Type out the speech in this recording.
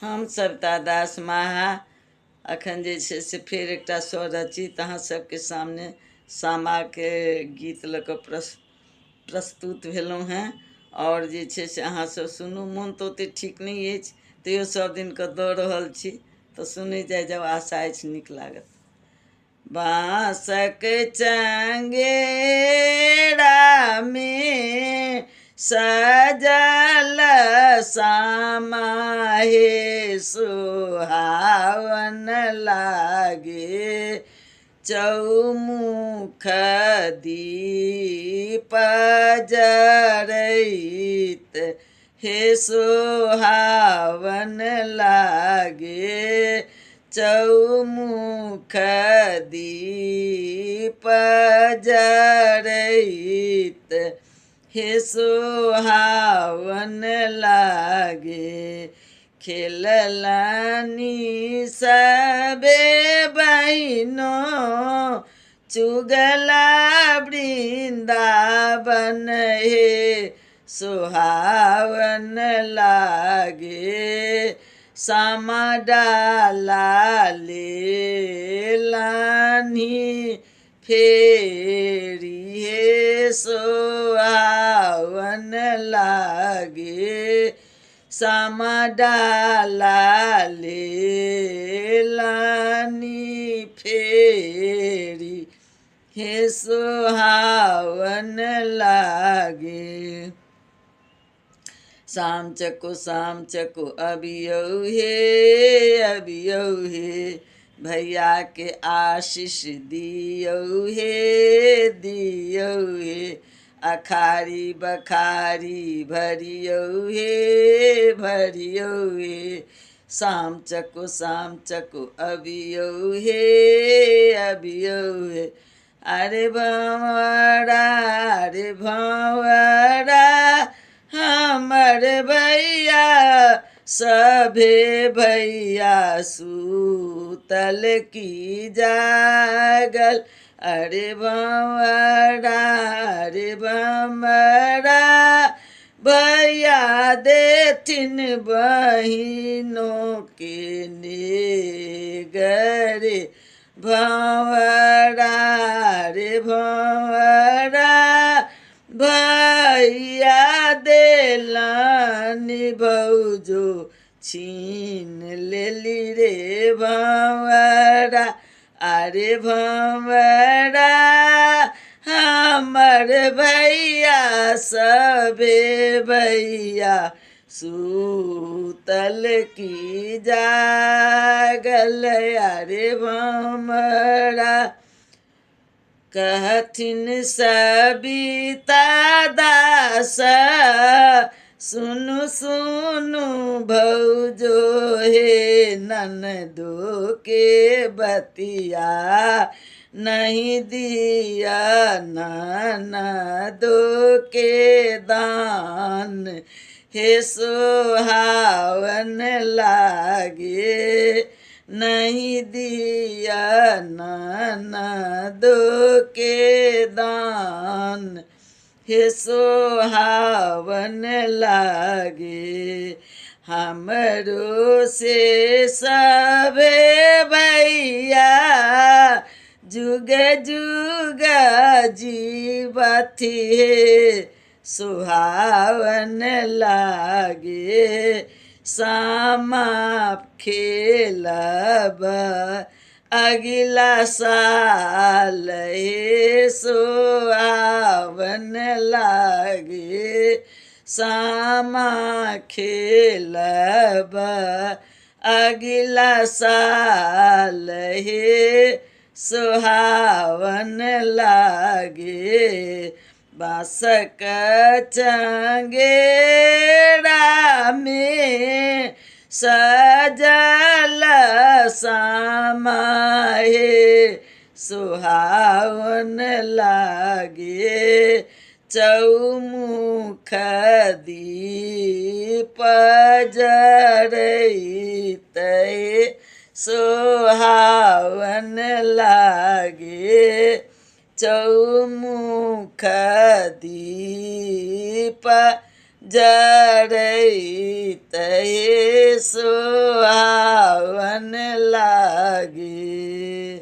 हम सविता दास माहा अखन जे छै से फेर एकटा स्वरचित अहाँ सबके सामने सामाके गीत लऽ कऽ प्रस्तुत भेलहुँ हेँ। आओर जे छै से अहाँ सब सुनू, मोन तऽ ओते ठीक नहि अछि तैयो सब दिनके दऽ रहल छी, तऽ सुनै जाइ जाउ, आशा अछि नीक लागत। बाँसक चंगेरा में सजल सामा हे सुहावन लागे, चौमुख दीप जरैत हे सुहावन लागे, चौमुख दीप जरैत हे सुहावन लागे। खेललनि सबे बहिनो चुगला वृंदावन हे सुहावन लागे, सामा डाला लेलनि फेरी हे सुहावन लागे, सामा डाला लेलनि फेरी हे सुहावन लागे। शाम चको अबियौ हे अबियौ हे, भैया के आशीष दियौ हे दियौ हे, अखारी बखारी भरियौ हे भरियौ हे, शाम चको अबियौ हे अबियौ हे। अरे भंवरा अरे भंवरा हमर भैया सभे भैया सूतल की जागल, अरे भंवरा भैया देथिन बहिनों के नेगरे, भंवरा रे भंवरा भैया देलनि भौजो छीन लेली रे भंवरा, अरे भंवरा हमर भैया सबे भैया सूतल की जागल, अरे भंवरा। कहथिन सविता दास सुनु सुनु भौजो हे ननदो के बतिया, नहीं दिया ननदो के दान हे सुहावन लागे, नहीं दिया ननदो के दान हे सुहावन लागे। हमरो से सबे भैया जुग जुग जीवथि हे सुहावन लागे, सामा खेलब अगिला साल हे सुहावन लागे, सामा खेलब अगिला साल हे सुहावन लागे। बाँसक चंगेरा में सजल सामा हे सुहावन लागे, चौमुख दीप जरैत हे सुहावन लागे, चौमुख दीप जरैत हे सुहावन सोहावन लागी।